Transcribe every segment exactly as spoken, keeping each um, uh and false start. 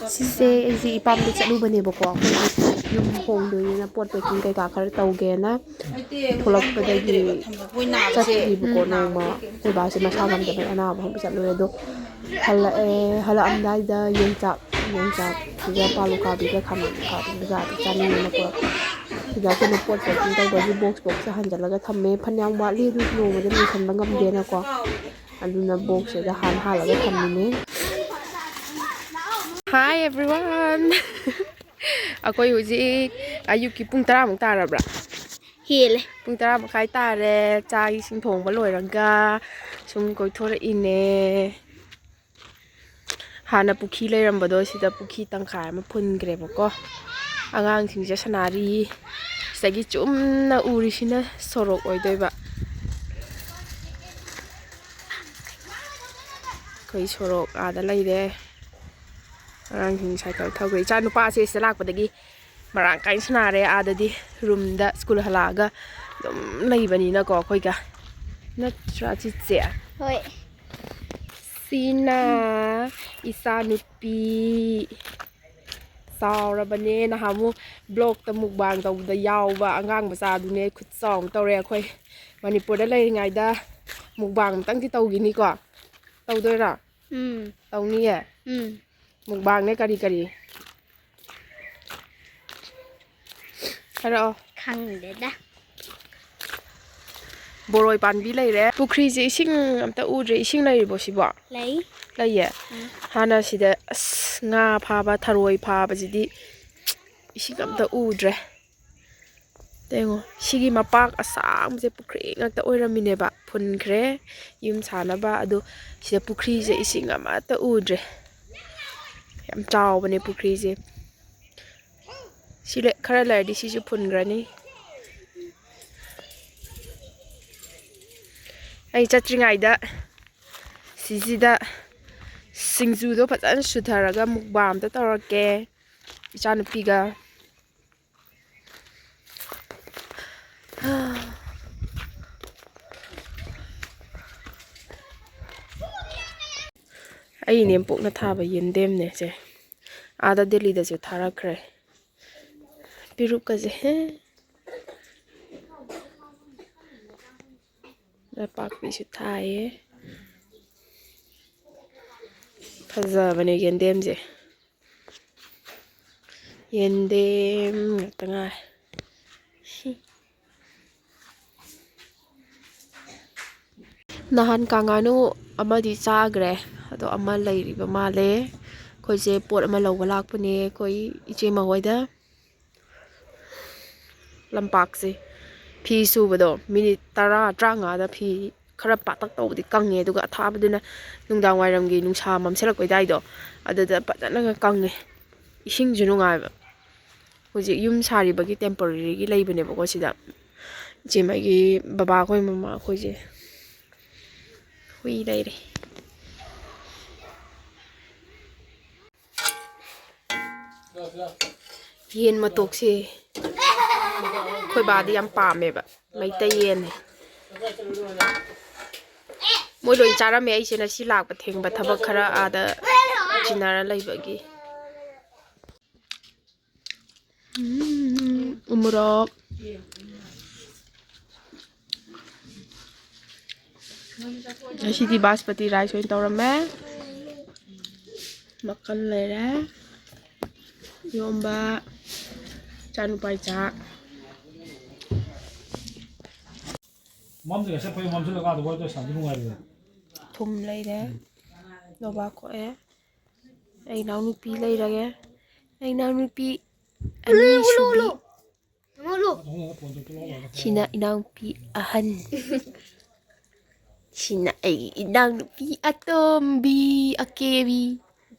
ꯁꯤꯁꯦ ꯑꯩꯁꯦ ꯏꯄꯥꯝꯗ ꯆꯠꯂꯨꯕꯅꯦꯕꯀꯣ, ꯑꯩꯈꯣꯏꯒꯤ ꯌꯨꯝ ꯍꯣꯡꯗꯣꯏꯅꯦꯅ ꯄꯣꯠ packing ꯀꯩꯀꯥ ꯈꯔ ꯇꯧꯒꯦꯅ꯫ ꯊꯣꯛꯂꯛꯄꯗꯒꯤ ꯆꯠꯈꯤꯕꯀꯣ ꯅꯣꯡꯃ꯫ ꯑꯩꯈꯣꯏ ꯕꯥꯁꯦ ꯃꯁꯥ ꯉꯝꯗꯕꯩ ꯑꯅꯥꯕ ꯃꯐꯝꯗ ꯆꯠꯂꯨꯔꯦ꯫ ꯑꯗꯣ ꯍꯜꯂꯛꯑꯦ꯫ ꯍꯜꯂꯛꯑꯝꯗꯥꯏꯗ ꯌꯣꯡꯆꯥꯛ, ꯌꯣꯡꯆꯥꯛꯁꯤꯒ ꯄꯥꯂꯨ ꯀꯥꯕꯤꯒ ꯈꯥꯃꯦꯟ ꯑꯈꯥꯕꯤꯒ ꯆꯥꯅꯤꯡꯉꯦꯅ ꯄꯨꯔꯛꯄ꯫ ꯁꯤꯗ ꯑꯩꯈꯣꯏꯅ ꯄꯣꯠ packing ꯇꯧꯕꯒꯤ box boxꯇ ꯍꯥꯟꯖꯜꯂꯒ ꯊꯝꯃꯦ꯫ ꯐꯅꯌꯥꯝ ꯋꯥꯠꯂꯤ, ꯑꯗꯨ ꯅꯣꯡꯃꯗ ꯂꯣꯏꯁꯟꯕ ꯉꯝꯗꯦꯅꯀꯣ꯫ ꯑꯗꯨꯅ boxꯁꯤꯗ ꯍꯥꯟ ꯍꯥꯜꯂꯒ ꯊꯝꯃꯤꯅꯦ꯫ Hi everyone! ꯑꯩꯈꯣꯏ ꯍꯧꯖꯤꯛ ꯑꯌꯨꯛꯀꯤ ꯄꯨꯡ ꯇꯔꯥꯃꯨꯛ ꯇꯥꯔꯕ꯭ꯔꯥ? ꯍꯦꯜꯂꯦ꯫ ꯄꯨꯡ ꯇꯔꯥ ꯃꯈꯥꯏ ꯇꯥꯔꯦ꯫ ꯆꯥꯛ ꯏꯁꯤꯡ ꯊꯣꯡꯕ ꯂꯣꯏꯔꯒ ꯁꯨꯝ ꯀꯣꯏꯊꯣꯔꯛꯏꯅꯦ꯫ ꯍꯥꯟꯅ ꯄꯨꯈ꯭ꯔꯤ ꯂꯩꯔꯝꯕꯗꯣ, ꯁꯤꯗ ꯄꯨꯈ꯭ꯔꯤ ꯇꯪꯈꯥꯏ ꯑꯃ ꯐꯨꯟꯈ꯭ꯔꯦꯕꯀꯣ꯫ ꯑꯉꯥꯡꯁꯤꯡꯁꯦ ꯁꯥꯟꯅꯔꯤ꯫ ꯁꯤꯗꯒꯤ ꯆꯨꯝꯅ ꯎꯔꯤꯁꯤꯅ ꯁꯣꯔꯣꯛ ꯑꯣꯏꯗꯣꯏꯕ꯫ ꯑꯩꯈꯣꯏ ꯁꯣꯔꯣꯛ ꯑꯥꯗ ꯂꯩꯔꯦ꯫ ꯑꯉꯥꯡꯁꯤꯡ ꯁꯥꯏꯀꯜ ꯊꯧꯈ꯭ꯔꯦ꯫ ꯏꯆꯥ ꯅꯨꯄꯥꯁꯦ ꯁꯤꯗ ꯂꯥꯛꯄꯗꯒꯤ ꯃꯔꯥꯡ ꯀꯥꯏꯅ ꯁꯥꯟꯅꯔꯦ꯫ ꯑꯥꯗꯗꯤ ꯔꯨꯝꯗ, ꯁ꯭ꯀꯨꯜ ꯍꯜꯂꯛꯑꯒ ꯑꯗꯨꯝ ꯂꯩꯕꯅꯤꯅꯀꯣ ꯑꯩꯈꯣꯏꯒ꯫ ꯅꯠꯇ꯭ꯔꯥ, ꯆꯤꯆꯦ? ꯍꯣꯏ꯫ ꯁꯤꯅ ꯏꯆꯥ ꯅꯨꯄꯤ ꯆꯥꯎꯔꯕꯅꯦ꯫ ꯅꯍꯥꯟꯃꯨꯛ vlogꯇ mukbang ꯇꯧꯕꯗ ꯌꯥꯎꯕ ꯑꯉꯥꯡ ꯃꯆꯥꯗꯨꯅꯦ꯫ ꯈꯨꯠ ꯆꯥꯎꯅ ꯇꯧꯔꯦ꯫ ꯑꯩꯈꯣꯏ ꯃꯅꯤꯄꯨꯔꯗ ꯂꯩꯔꯤꯉꯩꯗ mukbang ꯑꯝꯇꯪꯗꯤ ꯇꯧꯈꯤꯅꯤꯀꯣ? ꯇꯧꯗꯣꯏꯔꯥ? ꯎꯝ꯫ ꯇꯧꯅꯤꯌꯦ? ꯎꯝ꯫ Mukbangꯅꯦ ꯀꯔꯤ ꯀꯔꯤ? ꯍꯥꯏꯔꯛꯑꯣ꯫ ꯈꯪꯗꯦꯗ꯫ ꯕꯣꯔꯣꯏ ꯄꯥꯝꯕꯤ ꯂꯩꯔꯦ꯫ ꯄꯨꯈ꯭ꯔꯤꯁꯦ ꯏꯁꯤꯡ ꯑꯝꯇ ꯎꯗ꯭ꯔꯦ꯫ ꯏꯁꯤꯡ ꯂꯩꯔꯤꯕꯣ ꯁꯤꯕꯣ? ꯂꯩ꯫ ꯂꯩꯌꯦ? ꯎꯝ꯫ ꯍꯥꯟꯅ ꯁꯤꯗ ꯑꯁ ꯉꯥ ꯐꯥꯕ, ꯊꯔꯣꯏ ꯐꯥꯕꯁꯤꯗꯤ ꯏꯁꯤꯡ ꯑꯝꯇ ꯎꯗ꯭ꯔꯦ꯫ ꯌꯦꯡꯉꯣ, ꯁꯤꯒꯤ ꯃꯄꯥꯛ ꯑꯁꯥꯡꯕꯁꯦ ꯄꯨꯈ꯭ꯔꯤ ꯉꯥꯛꯇ ꯑꯣꯏꯔꯝꯃꯤꯅꯦꯕ, ꯐꯨꯟꯈ꯭ꯔꯦ ꯌꯨꯝ ꯁꯥꯅꯕ꯫ ꯑꯗꯣ ꯁꯤꯗ ꯄꯨꯈ꯭ꯔꯤꯁꯦ ꯏꯁꯤꯡ ꯑꯃꯠꯇ ꯎꯗ꯭ꯔꯦ꯫ ꯌꯥꯝ ꯆꯥꯎꯕꯅꯦ ꯄꯨꯈ꯭ꯔꯤꯁꯦ꯫ ꯁꯤ ꯂꯩ-, ꯈꯔ ꯂꯩꯔꯗꯤ ꯁꯤꯁꯨ ꯐꯨꯟꯈ꯭ꯔꯅꯤ꯫ ꯑꯩ ꯆꯠꯇ꯭ꯔꯤꯉꯩꯗ ꯁꯤꯁꯤꯗ ꯁꯤꯡꯖꯨꯗꯣ ꯐꯖꯅ ꯁꯨꯊꯔꯒ mukbang ꯑꯝꯇ ꯇꯧꯔꯛꯀꯦ ꯏꯆꯥꯅꯨꯄꯤꯒ꯫ ꯑꯩ ꯏꯅꯦꯝꯄꯣꯛꯅ ꯊꯥꯕ ꯌꯦꯟꯗꯦꯝꯅꯦ ꯁꯦ꯫ ꯑꯥꯗ ꯗꯦꯜꯂꯤꯗꯁꯨ ꯊꯥꯔꯛꯈ꯭ꯔꯦ꯫ ꯄꯦꯔꯨꯛꯀꯁꯦ ꯍꯦ꯫ ꯅꯄꯥꯛꯄꯤꯁꯨ ꯊꯥꯏꯌꯦ꯫ ꯐꯖꯕꯅꯦ ꯌꯦꯟꯗꯦꯝꯁꯦ꯫ ꯌꯦꯟꯗꯦꯝ ꯉꯥꯛꯇ ꯉꯥꯏ꯫ ꯅꯍꯥꯟ ꯀꯥꯡꯉꯥꯅꯨ ꯑꯃꯗꯤ ꯆꯥꯈ꯭ꯔꯦ, ꯑꯗꯣ ꯑꯃ ꯂꯩꯔꯤꯕ ꯃꯥꯜꯂꯦ꯫ ꯑꯩꯈꯣꯏꯁꯦ ꯄꯣꯠ ꯑꯃ ꯂꯧꯕ ꯂꯥꯛꯄꯅꯦ ꯑꯩꯈꯣꯏ ꯏꯆꯦꯃ ꯍꯣꯏꯗ꯫ ꯂꯝꯄꯥꯛꯁꯦ ꯐꯤ ꯁꯨꯕꯗꯣ ꯃꯤꯅꯤꯠ ꯇꯔꯥ, ꯇꯔꯥꯃꯉꯥꯗ ꯐꯤ ꯈꯔ ꯄꯥꯇꯛ ꯇꯧꯕꯗꯤ ꯀꯪꯉꯦ, ꯑꯗꯨꯒ ꯑꯊꯥꯕꯗꯨꯅ ꯅꯨꯡꯗꯥꯡ ꯋꯥꯏꯔꯝꯒꯤ ꯅꯨꯡꯁꯥ ꯃꯝꯁꯤꯜꯂꯛꯄ ꯑꯗꯨꯋꯥꯏꯗꯣ, ꯑꯗꯨꯗ ꯐꯖꯅꯒ ꯀꯪꯉꯦ꯫ ꯏꯁꯤꯡꯁꯨ ꯅꯨꯡꯉꯥꯏꯕ꯫ ꯍꯧꯖꯤꯛ ꯌꯨꯝ ꯁꯥꯔꯤꯕꯒꯤ temporary ꯒꯤ ꯂꯩꯕꯅꯦꯕꯀꯣ ꯁꯤꯗ꯫ ꯏꯆꯦꯃꯒꯤ ꯕꯕꯥꯈꯣꯏ, ꯃꯃꯥꯈꯣꯏꯁꯦ ꯍꯨꯏ ꯂꯩꯔꯦ꯫ ꯌꯦꯟ ꯃꯇꯣꯛꯁꯦ ꯑꯩꯈꯣꯏ ꯕꯥꯗꯤ ꯌꯥꯝ ꯄꯥꯝꯃꯦꯕ, ꯃꯩꯇꯩ ꯌꯦꯟꯅꯦ꯫ ꯃꯣꯏ ꯂꯣꯏ ꯆꯥꯔꯝꯃꯦ, ꯑꯩꯁꯦ ꯉꯁꯤ ꯂꯥꯛꯄ ꯊꯦꯡꯕ, ꯊꯕꯛ ꯈꯔ ꯑꯥꯗ ꯆꯤꯟꯅꯔ ꯂꯩꯕꯒꯤ꯫ ꯎꯝ, ꯎꯃꯣꯔꯣꯛ꯫ ꯉꯁꯤꯗꯤ ꯕꯥꯁꯃꯇꯤ rice ꯑꯣꯏꯅ ꯇꯧꯔꯝꯃꯦ꯫ ꯃꯀꯟ ꯂꯩꯔꯦ, ꯏꯔꯣꯝꯕ, ꯏꯆꯥꯅꯨꯄꯥꯒꯤ ꯆꯥꯛ꯫ ꯃꯝꯁꯦ ꯉꯁꯥꯏ ꯐꯩ ꯃꯝꯁꯤꯜꯂꯒ ꯑꯥꯗ ꯋꯥꯔꯤ ꯁꯥꯟꯅꯕ ꯅꯨꯡꯉꯥꯏꯔꯣꯏ꯫ ꯊꯨꯝ ꯂꯩꯔꯦ, ꯅꯣꯕꯥꯞ ꯀꯣꯛꯑꯦ꯫ ꯑꯩ ꯏꯅꯥꯎꯅꯨꯄꯤ ꯂꯩꯔꯒꯦ꯫ ꯑꯩ ꯏꯅꯥꯎꯅꯨꯄꯤ ꯑꯅꯤꯁꯨꯕꯤ꯫ ꯁꯤꯅ ꯏꯅꯥꯎꯅꯨꯄꯤ ꯑꯍꯟ꯫ ꯁꯤꯅ ꯑꯩꯒꯤ ꯏꯅꯥꯎꯅꯨꯄꯤ ꯑꯇꯣꯝꯕꯤ, ꯑꯀꯦꯕꯤ꯫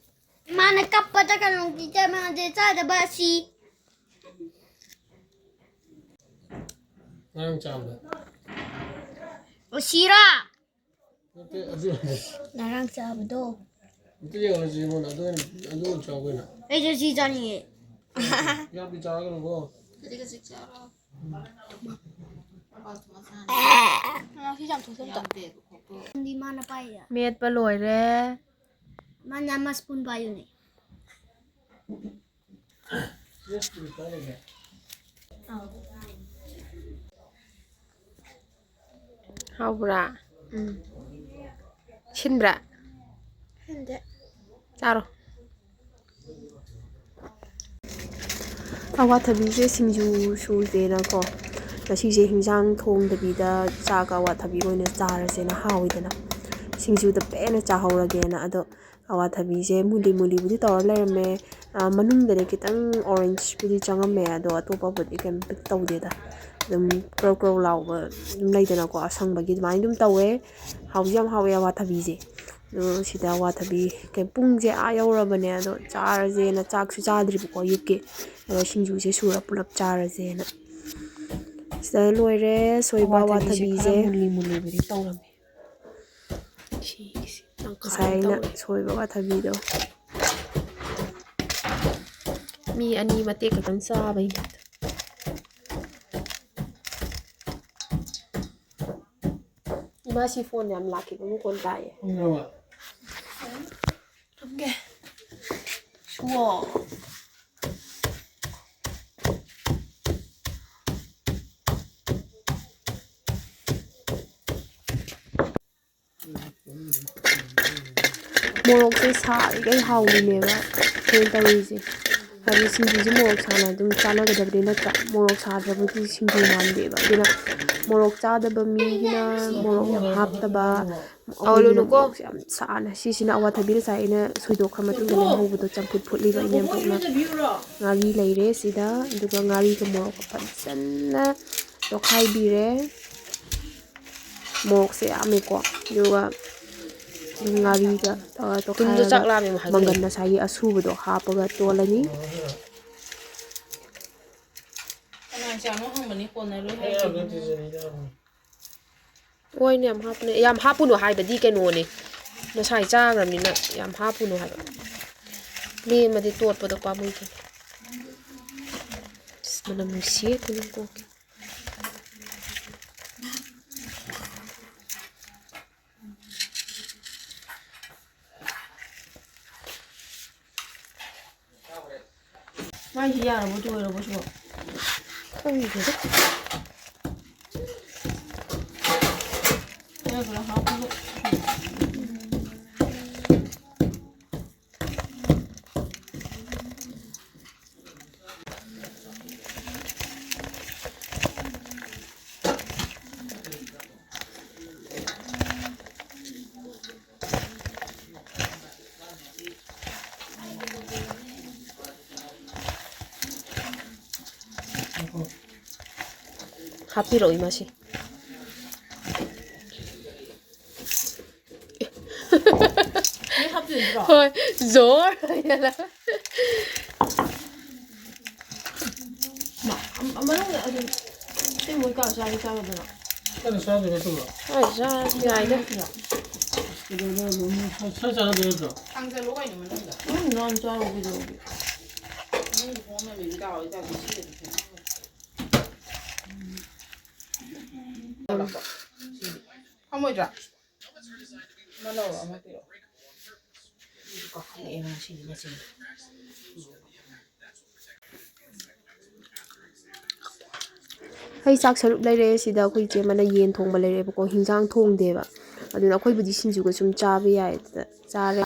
ꯃꯥꯅ ꯀꯞꯄꯗ ꯀꯩꯅꯣ ꯄꯤꯖ ꯃꯥꯟꯗꯦ ꯆꯥꯗꯕ ꯑꯁꯤ꯫ ꯉꯔꯥꯡ ꯆꯥꯕꯗ꯫ ꯑꯁꯤꯔꯥ? ꯅꯠꯇꯦ, ꯑꯗꯨ ꯅꯠꯇꯦ꯫ ꯉꯔꯥꯡ ꯆꯥꯕꯗꯣ꯫ ꯑꯝꯇ ꯌꯦꯡꯉꯁꯤ ꯏꯕꯨꯡꯉꯣ, ꯑꯗꯨ ꯑꯣꯏꯅ, ꯑꯗꯨ ꯑꯣꯏꯅ ꯆꯥꯎ ꯀꯩꯅꯣ꯫ ꯑꯩꯁꯨ ꯁꯤ ꯆꯥꯅꯤꯡꯉꯦ꯫ ꯌꯥꯝꯗꯤ ꯆꯥꯔꯒꯅꯨꯀꯣ꯫ ꯈꯖꯤꯛ ꯈꯖꯤꯛ ꯆꯥꯔꯣ꯫ ꯉꯁꯤ ꯌꯥꯝ ꯊꯣꯛꯇꯕ꯫ ꯌꯥꯝꯗꯦꯕ ꯈꯣꯛꯇꯣ꯫ ꯃꯥꯅ ꯄꯥꯏꯔꯤꯔꯥ? ꯃꯦꯠꯄ ꯂꯣꯏꯔꯦ꯫ ꯃꯥꯅ ꯑꯃ spoon ꯄꯥꯏꯌꯨꯅꯦ꯫ ꯍꯥꯎꯕ꯭ꯔꯥ? ꯁꯤꯟꯕ꯭ꯔꯥ? ꯁꯤꯟꯗꯦ꯫ ꯆꯥꯔꯣ꯫ ꯑꯋꯥꯊꯕꯤꯁꯦ ꯁꯤꯡꯖꯨ ꯁꯨꯁꯦꯅꯀꯣ, ꯉꯁꯤꯁꯦ ꯍꯤꯟꯖꯥꯡ ꯊꯣꯡꯗꯕꯤꯗ ꯆꯥꯛꯀ ꯑꯋꯥꯊꯕꯤ ꯑꯣꯏꯅ ꯆꯥꯔꯁꯦꯅ, ꯍꯥꯎꯋꯤꯗꯅ, ꯁꯤꯡꯖꯨꯗ ꯄꯦꯟꯅ ꯆꯥꯍꯧꯔꯒꯦꯅ꯫ ꯑꯗꯣ ꯑꯋꯥꯊꯕꯤꯁꯦ ꯃꯨꯂꯤ ꯃꯨꯂꯤꯕꯨꯗꯤ ꯇꯧꯔ ꯂꯩꯔꯝꯃꯦ꯫ ꯑ, ꯃꯅꯨꯡꯗꯗꯤ ꯈꯤꯇꯪ ꯑꯣꯔꯦꯟꯖꯄꯨꯗꯤ ꯆꯪꯉꯝꯃꯦ, ꯑꯗꯣ ꯑꯇꯣꯞꯄꯕꯨꯗꯤ ꯀꯩꯝꯇ ꯇꯧꯗꯦꯗ꯫ ꯑꯗꯨꯝ ꯀ꯭ꯔꯧ ꯀ꯭ꯔꯧ ꯂꯥꯎꯕ ꯑꯗꯨꯝ ꯂꯩꯗꯅꯀꯣ, ꯑꯁꯪꯕꯒꯤ ꯑꯗꯨꯃꯥꯏꯅ ꯑꯗꯨꯝ ꯇꯧꯋꯦ꯫ ꯍꯥꯎꯁꯨ ꯌꯥꯝ ꯍꯥꯎꯋꯦ ꯑꯋꯥꯊꯕꯤꯁꯦ꯫ ꯑꯗꯣ ꯁꯤꯗ ꯑꯋꯥꯊꯕꯤ ꯀꯩ-, ꯄꯨꯡꯁꯦ ꯑꯥ ꯌꯧꯔꯕꯅꯦ, ꯑꯗꯣ ꯆꯥꯔꯁꯦꯅ, ꯆꯥꯛꯁꯨ ꯆꯥꯗ꯭ꯔꯤꯕꯀꯣ ꯑꯌꯨꯛꯀꯤ꯫ ꯑꯗꯣ ꯁꯤꯡꯖꯨꯁꯦ ꯁꯨꯔ ꯄꯨꯂꯞ ꯆꯥꯔꯁꯦꯅ꯫ ꯁꯤꯗ ꯂꯣꯏꯔꯦ ꯁꯣꯏꯕ ꯑꯋꯥꯊꯕꯤꯁꯦ, ꯈꯔ ꯑꯋꯥꯊꯕꯤꯁꯦ꯫ ꯃꯨꯜꯂꯤ ꯃꯨꯜꯂꯤꯕꯨꯗꯤ ꯇꯧꯔꯝꯃꯦ꯫ ꯁꯤꯒꯤꯁꯦ ꯇꯪꯈꯥꯏ ꯑꯃ ꯉꯁꯥꯏ ꯑꯩꯅ ꯇꯧꯔꯦ꯫ ꯁꯣꯏꯕ ꯑꯋꯥꯊꯕꯤꯗꯣ꯫ ꯃꯤ ꯑꯅꯤ ꯃꯇꯦꯛ ꯈꯛꯇꯪ ꯆꯥꯕꯩꯅꯦ꯫ ꯏꯃꯥꯁꯤ ꯐꯣꯟ ꯌꯥꯝ ꯂꯥꯛꯈꯤꯕ ꯃꯈꯣꯟ ꯇꯥꯏꯌꯦ꯫ ꯈꯪꯗ꯭ꯔꯕ? ꯊꯝꯒꯦ꯫ ꯁꯨꯋꯣ꯫ ꯃꯣꯔꯣꯛꯁꯦ ꯁꯥꯔꯤꯈꯩ ꯍꯥꯎꯔꯤꯅꯦꯕ ꯑꯩꯈꯣꯏꯅ ꯇꯧꯔꯤꯁꯦ꯫ ꯍꯥꯏꯗꯤ ꯁꯤꯡꯖꯨꯁꯦ ꯃꯣꯔꯣꯛ ꯁꯥꯅ ꯑꯗꯨꯝ ꯆꯥꯅꯒꯗꯕꯅꯤ ꯅꯠꯇ꯭ꯔꯥ? ꯃꯣꯔꯣꯛ ꯁꯥꯗ꯭ꯔꯕꯗꯤ ꯁꯤꯡꯖꯨ ꯃꯥꯟꯗꯦꯕ꯫ ꯑꯗꯨꯅ ꯃꯣꯔꯣꯛ ꯆꯥꯗꯕ ꯃꯤꯒꯤꯅ ꯃꯣꯔꯣꯛ ꯌꯥꯝ ꯍꯥꯞꯇꯕ, ꯑꯩꯈꯣꯏꯒꯤꯅ ꯃꯣꯔꯣꯛꯁꯦ ꯌꯥꯝ ꯁꯥꯅ꯫ ꯁꯤꯁꯤꯅ ꯑꯋꯥꯊꯕꯤ ꯉꯁꯥꯏ ꯑꯩꯅ ꯁꯣꯏꯗꯣꯛꯈ꯭ꯔ ꯃꯇꯨꯡꯗ ꯂꯦꯝꯍꯧꯕꯗꯣ ꯆꯝꯐꯨꯠ ꯐꯨꯠꯂꯤꯕ ꯏꯅꯦꯝꯄꯣꯛꯅ꯫ ꯉꯥꯔꯤ ꯂꯩꯔꯦ ꯁꯤꯗ, ꯑꯗꯨꯒ ꯉꯥꯔꯤꯒ ꯃꯣꯔꯣꯛꯀ ꯐꯖꯅ ꯇꯣꯠꯈꯥꯏꯕꯤꯔꯦ꯫ ꯃꯣꯔꯣꯛꯁꯦ ꯌꯥꯝꯃꯦꯀꯣ, ꯑꯗꯨꯒ ꯉꯥꯔꯤꯒ ꯇꯧꯔ ꯇꯣꯠꯈꯥꯏꯔꯒ ꯃꯪꯒꯟ ꯉꯁꯥꯏꯒꯤ ꯑꯁꯨꯕꯗꯣ ꯍꯥꯞꯄꯒ ꯇꯣꯠꯂꯅꯤ꯫ ꯀꯅꯥ ꯆꯥꯅꯣ ꯍꯪꯕꯅꯤ, ꯀꯣꯟꯅꯔꯣꯏ ꯍꯥꯏꯈꯤꯕꯅꯤ꯫ ꯍꯣꯏꯅꯦ, ꯌꯥꯝ ꯍꯥꯞꯄꯨꯅꯦ꯫ ꯌꯥꯝ ꯍꯥꯞꯄꯨꯅꯨ ꯍꯥꯏꯕꯗꯤ ꯀꯩꯅꯣꯅꯦ, ꯉꯁꯥꯏ ꯆꯥꯈ꯭ꯔꯕꯅꯤꯅ ꯌꯥꯝ ꯍꯥꯞꯄꯨꯅꯨ ꯍꯥꯏꯕ꯫ ꯂꯦꯝꯃꯗꯤ ꯇꯣꯠꯄꯗꯣ ꯄꯥꯝꯃꯨꯏꯗꯅ꯫ ꯑꯁ, ꯃꯅꯝ ꯅꯨꯡꯁꯤꯌꯦ ꯇꯨꯅꯤꯡꯈꯣꯛꯀꯤ꯫ ꯃꯥꯏꯁꯤ ꯌꯥꯔꯕꯣ? ꯂꯣꯏꯔꯕꯣ ꯁꯤꯕꯣ? ꯈꯪꯗꯦꯗ꯫ ꯈꯔ ꯈꯔ ꯍꯥꯞꯄꯒ꯫ ꯍꯥꯞꯄꯤꯔꯛꯑꯣ ꯏꯃꯥꯁꯤ꯫ ꯅꯣꯏ ꯍꯥꯞꯇꯣꯏ ꯅꯠꯇ꯭ꯔꯣ? ꯍꯣꯏ, ꯖꯣꯔ ꯍꯥꯏꯅ꯫ ꯃꯥ, ꯑꯝ-, ꯃꯅꯨꯡꯗ ꯑꯗꯨꯝ ꯁꯤ ꯃꯣꯏ ꯀꯥ ꯆꯥꯗꯤ ꯆꯥꯔꯣꯗꯅ꯫ ꯀꯟꯅ ꯆꯥꯗꯣꯏ ꯅꯠꯇ꯭ꯔꯣ? ꯍꯣꯏ, ꯆꯥꯔꯁꯨ ꯌꯥꯏꯗ꯫ ꯀꯩꯗꯧꯔꯒꯦ? ꯁꯥ, ꯁꯥ ꯆꯥꯅꯗꯣꯏ ꯅꯠꯇ꯭ꯔꯣ? ꯊꯥꯡꯖꯜꯂꯣ ꯀꯩꯅꯣ ꯃꯅꯨꯡꯗ꯫ ꯎꯝ, ꯅꯍꯥꯟ ꯆꯥꯔꯣ ꯀꯩꯗꯧꯔꯒꯦ? ꯃꯅꯨꯡꯗ ꯍꯣꯡꯉꯝꯃꯤꯗꯤ ꯇꯥꯎꯑꯣ, ꯏꯇꯥꯎꯗꯤ ꯁꯤꯗꯗꯤ ꯈꯦꯠꯅꯕ꯫ ꯐꯝꯃꯣꯏꯗ꯭ꯔꯥ? ꯑꯃ ꯂꯧꯔꯣ, ꯑꯃ ꯄꯤꯔꯛꯑꯣ꯫ ꯑꯩꯁꯨ ꯀꯥꯈꯠꯂꯛꯑꯦ ꯉꯁꯤꯗꯤ ꯃꯆꯤꯟ꯫ ꯑꯩ ꯆꯥꯛ ꯁꯔꯨꯛ ꯂꯩꯔꯦ꯫ ꯁꯤꯗ ꯑꯩꯈꯣꯏ ꯏꯆꯦ ꯑꯃꯅ ꯌꯦꯟ ꯊꯣꯡꯕ ꯂꯩꯔꯛꯑꯦꯕꯀꯣ, ꯍꯤꯟꯖꯥꯡ ꯊꯣꯡꯗꯦꯕ꯫ ꯑꯗꯨꯅ ꯑꯩꯈꯣꯏꯕꯨꯗꯤ ꯁꯤꯡꯖꯨꯒ ꯁꯨꯝ ꯆꯥꯕ ꯌꯥꯏ꯫ ꯑꯗꯨꯗ ꯆꯥꯔꯦ꯫